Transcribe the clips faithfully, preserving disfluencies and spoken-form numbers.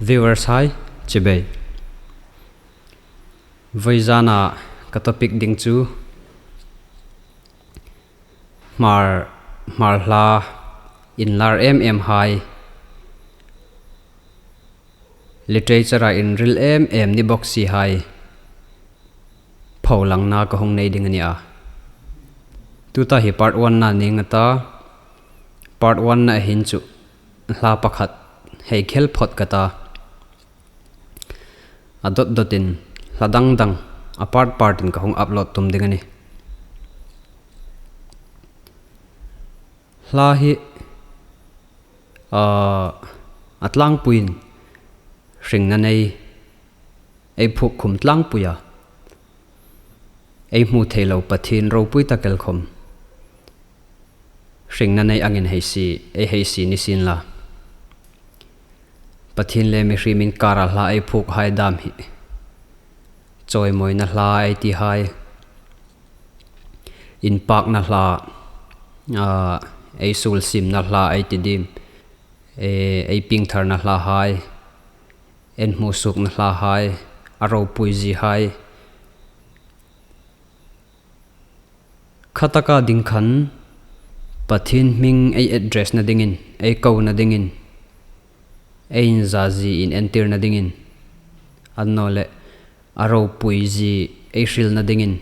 Viewers hai, chibai. Vawizana ka topic ding chu Hmar, Hmar hla inlar em em hai, literature-a inril em em ni bawk si hai pholangna ka hung nei ding a nih a. Tuta hi part one-na ning a ta, part one-na hin chu hla pakhat hei khel phawt ka ta. A dot dotin, hla dang dang, a part part-in ka hung upload tum ding a nih. Hla hi, ah, a tlangpuiin hringna nei ei phuk khum tlangpui a, ei hmu thei lo Pathien ropui tak el khawm hringna nei angin hei sie, ei hei sie ni sien la. Pathien le mihriem inkara hla ei phuk hai dam hi chawimawina hla ei ti hai, inpakna hla, ah, ei suol siemna hla ei ti ding, eh, ei piengtharna hla hai, inhmusuokna hla hai, a ropui zie hai. Khataka ding khan Pathien hming ei address-na dingin, ei kona dingin, ei inzazie inentirna dingin, annawleh a ropui zie ei hrilna dingin,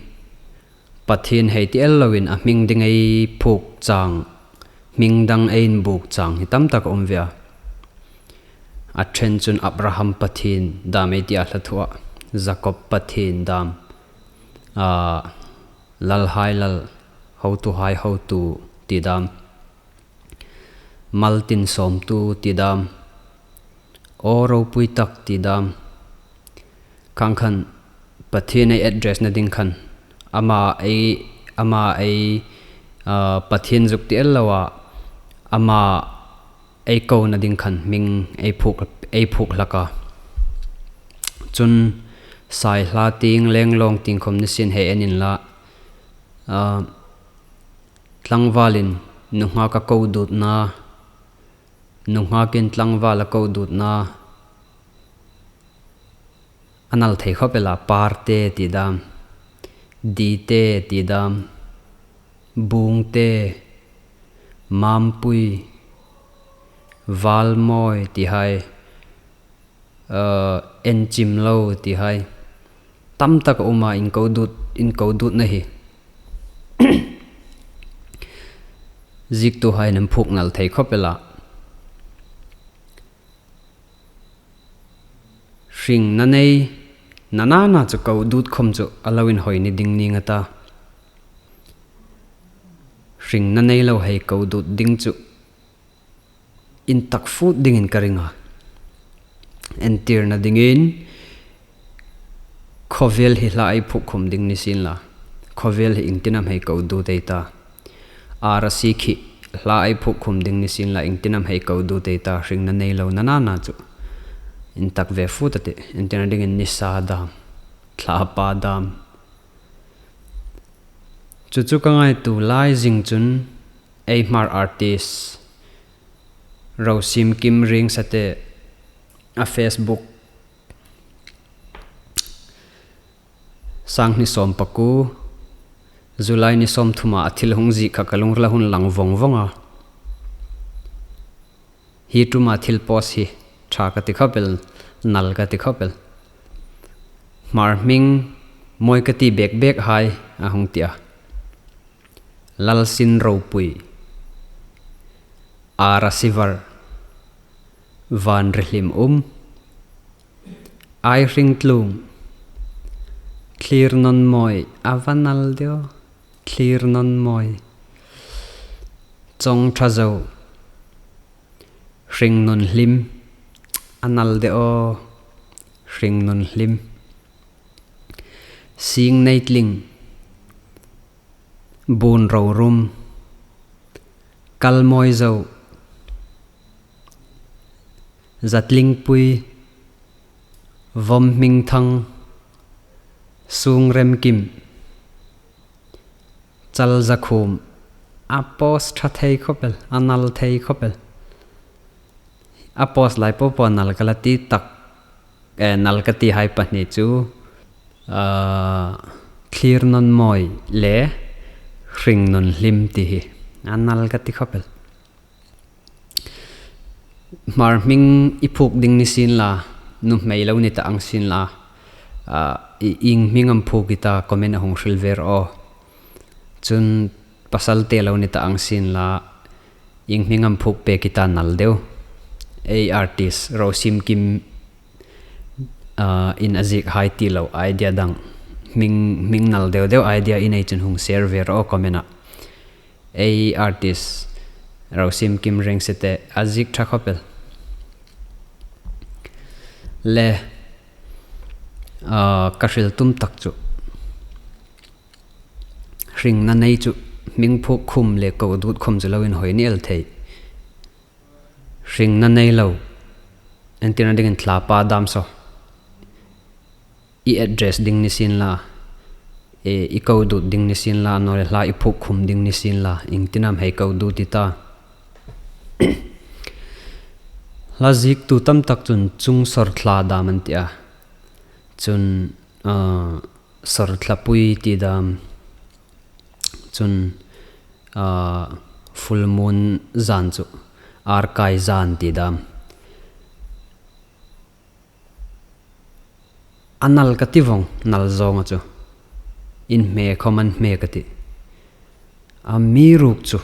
Pathien hei ti el loin a hming ding ei phuk chang, hming dang ei inbuk chang hi tam tak a um ve a. A ṭhen chun Abraham Pathien dam ei ti a hla thua, Jakob Pathien dam, ah, lalhai lal, hotuhai hotu ti dam, maltin sawmtu ti dam, aw ropui tak ti dam. Khang khan Pathien ei address-na ding khan ama ei, ama ei, ah, Pathien zuk ti el loa, ama ei kona ding khan hming ei phuk, ei phuk hlak a. Chun Saihla tieng, Lenglawng tieng khawm ni sien hei en inla, ah, tlangvalin nunghak a ko dutna, nunghakin tlangval a ko dutna a nal thei khawp el a, Parte ti dam, Dite ti dam, Bungte, Mampui, Valmawi ti hai, eh, Enchimlo ti hai. Tam tak a um a, inko dut, inko dutna hi ziektuhaiin an phuk nal thei khawp el a. Hringna nei, nana na chu ko dut khawm chu a lo inhawi ni ding ning a ta. Hringna nei lo hei ko dut ding chu intak fut dingin ka ring a. Entirna dingin, khawvel hi hla ei phuk khum ding ni sien la, khawvel hi iengtin am hei ko dut ei ta. Arasi khi hla ei phuk khum ding ni sien la, iengtin am hei ko dut ei ta, hringna nei lo nana na chu intak ve fut a tih. Entirna dingin nisa dam, thlapa dam. Chu chu ka ngaituo lai zing chun ei Hmar artist Rosimkim Ringsate a Facebook, sanghni sawmpakuo, July ni sawmthuma a thil hung ziek kha ka lungrila hung lang vong vong a. Hi tuma thil post hi ṭha ka ti khawp el, nal ka ti khawp el. Hmar hming mawi ka ti bek bek hai a hung ti a. Lalsin ropui, Arasi var, Vanrihlim um, Aihringtlung, Thlir Nawnmawi, a va nal de aw, Thlir Nawnmawi, Chawngṭha Zo, Hringnun Hlim, a nal de aw, Hringnun Hlim, Singneitling, Bunrorum, Kalmawi Zo, Zatlingpui, Vawmhmingthang, Sungremkim, Chalzakhum, a post ṭha thei khawp el, a nal thei khawp el. A post lai po po nal ka la ti tak, eh, nal ka ti hai pahni chu, ah, Thlir Nawn Mawi le Hring Nawn Hlim ti hi a nal ka ti khawp el. Hmar hming i phuk ding ni sien la, nuhmei lo ni ta ang sien la, ah, i, ieng hming am phuk i ta comment-a hung hril ve rawh. Chun pasal te lo ni ta ang sien la, ieng hming am phuk pek i ta nal deu. Ei artist Rosim Kim, ah, in a ziek hai ti lo idea dang. Hming, hming nal deu deu idea i nei chun hung share ve rawh comment-a. Ei artist Rosim Kim Rengsete a ziek ṭha khawp el. Le, ah, ka hril tum tak chu, hringna nei chu hming phuk khum le ko dut khum chu lo inhawi ni el thei. Hringna nei lo, entirna dingin thlapa dam saw, i address ding ni sien la, e, i ko dut ding ni sien la, naw le hla i phuk khum ding ni sien la, iengtin am hei ko dut i ta. Hla ziektu tam tak chun chung sawr thla dam an ti a. Chun, ah, sawr thlapui ti dam. Chun, ah, full moon zan chu arkai zan ti dam. A nal ka ti vong, nal zawnga chu. In hme khawm an hme ka ti. Amiruokchu,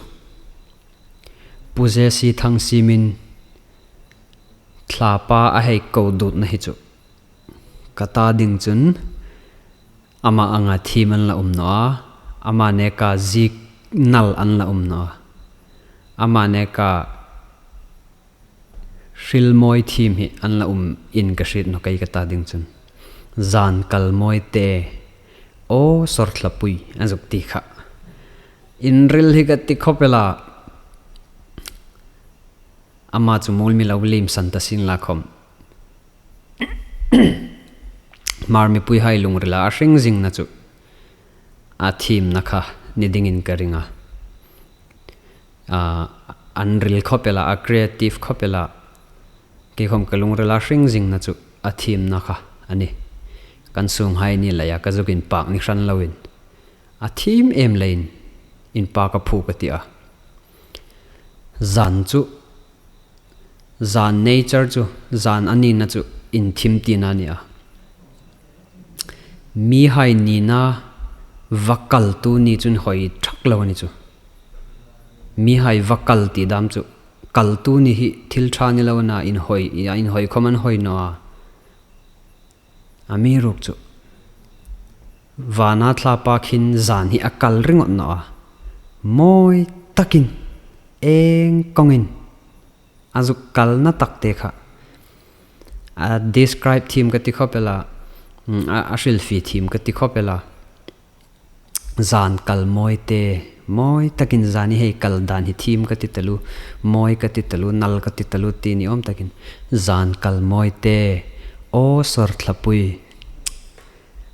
Pu J C Thangsiemin thlapa a hei ko dutna hi chu, ka ta ding chun, ama anga thiem an la um naw a, ama neka ziek nal an la um naw a, ama neka hril mawi thiem hi an la um in ka hriet naw, kei ka ta ding chun. Zan kal mawi te, aw sawr thlapui, a zuk ti kha. Inril hi ka ti khawp el a. Ama chu mual mi lo lim san ta sien la khawm, Hmar mipuihai lungrila a hring zingna chu a thiemna kha ni dingin ka ring a. A, an ril khawp el a, a creative khawp el a. Kei khawm ka lungrila hring zingna chu a thiemna kha a nih. Kan sunghai ni leia ka zuk inpak ni hran loin, a thiem em leiin inpak a phu ka ti a. Zan chu, zan nature chu, zan a nina chu inthim tina a ni a. Mihai nina va kaltu ni chu inhawi thak lo a ni chu. Mihai va kal ti dam chu, kaltu ni hi thil ṭha ni lo a na, inhawi, inhawi khawm an hawi naw a. Amiruokchu, vana thlapa khin zan hi a kal ringawt naw a. Mawi takin, eng kawngin, a zuk kalna tak te kha a describe thiem ka ti khawp el a, mm, a, a hrilfie thiem ka ti khawp el a. Zan kal mawi te, mawi takin zan hi hei kal dan hi thiem ka ti taluo, mawi ka ti taluo, nal ka ti taluo, ti ni awm takin. Zan kal mawi te, aw sawr thlapui.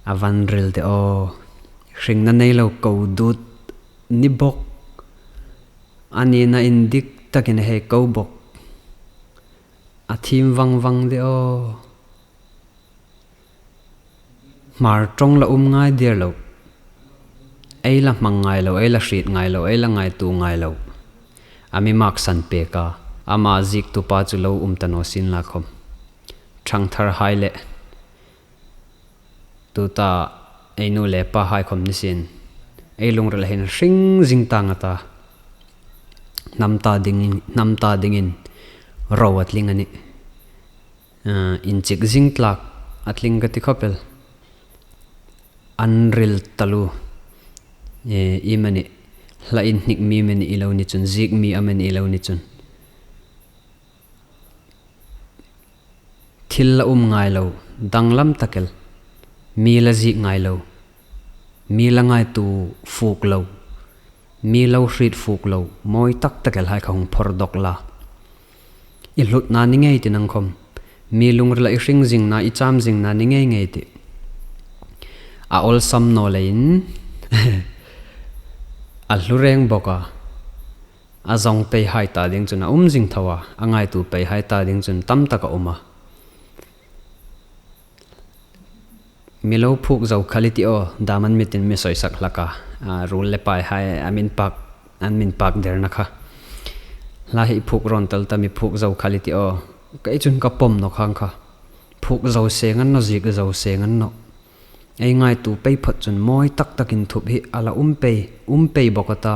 A van ril de aw. Hringna nei lo ko dut ni bawk. A nina indik takin hei ko bawk. A thiem vang vang de aw. Hmar ṭawng la um ngai der lo. Ei la hmang ngai lo, ei la hriet ngai lo, ei la ngaituo ngai lo. A mi maksan pek a, ama ziektu pa chu lo um ta naw sien la khawm. Thangtharhai le, tuta ei nu le pahai khawm ni sien, ei lungrila hin hring zing tang a ta. Hnam ta dingin, hnam ta dingin ro a tling a nih. Ah, inchik zing tlak a tling ka ti khawp el. An ril taluo. Eh, iemani, hla inhnik mi amanih i lo ni chun, ziek mi amanih i lo ni chun, thil la um ngai lo, danglam tak el. Mi la ziek ngai lo, mi la ngaituo fuk lo, mi lo hriet fuk lo, mawi tak tak el hai kha hung phor dawk la. I hlutna ni ngei ti nang khawm. Mi lungrila i hring zingna, i cham zingna ni ngei ngei ti. A awlsam naw leiin a hlu reng bawk a. A zawng pei hai ta ding chun a um zing tho a, a ngaituo pei hai ta ding chun tam tak a um a. Mi lo phuok zo khal i ti aw, dam an mitin mi sawisak hlak a, a, ruol le pai hai a min pak, an min pak der na kha. Hla hi phuok rawn tal ta, mi phuok zo khal i ti aw. Kei chun ka pawm nawk ang kha. Phuok zo seng an naw, ziek zo seng an naw. Ei ngaituo pei phawt chun mawi tak takin thup hi a la um pei, um pei bawk a ta.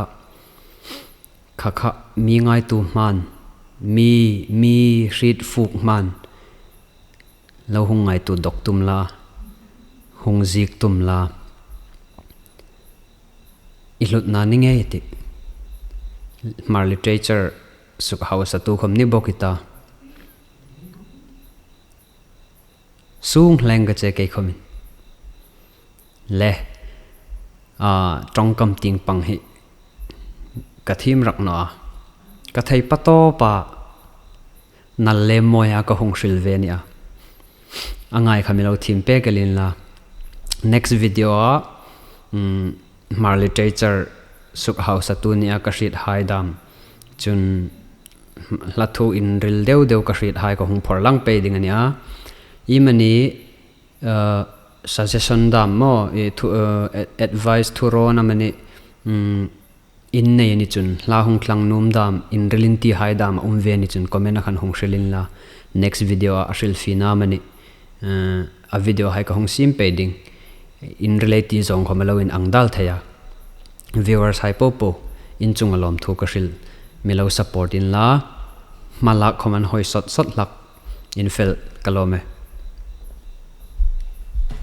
Kha kha mi ngaituo hman, mi, mi hriet fuk hman. Lo hung ngaituo dawk tum la, hung ziek tum la. I hlutna ni ngei ti. Hmar literature sukhausatu khawm ni bawk i ta. Sung hleng ka che kei khawmin. Le, a, ṭawngkam tieng pang hi ka thiem rak naw a. Ka thei patawpa nal le mawia ka hung hril ve ni a. A ngai kha mi lo thiem pek el inla. Next video a, mm, Hmar literature sukhausatu nia ka hriet hai dam. Chun hla thu inril deu deu ka hriet hai ka hung phawrlang pei ding a nia. I mani, uh, suggestion dam maw, i thu, uh, ad-, advice thurawn amani, mm, in nei a ni chun, hla hung tlang nuom dam, inril in ti hai dam a um ve ni chun, comment a khan hung hril inla, next video a, a hrilfiena amani, eh, a video hai ka hung siem pei ding. Inril ei ti zawng khawm a lo inang dal thei a. Viewers hai po po, in chunga lawmthu ka hril, mi lo support inla, hmalak khawm an hawi sawt sawt hlak, in fel ka lawm e.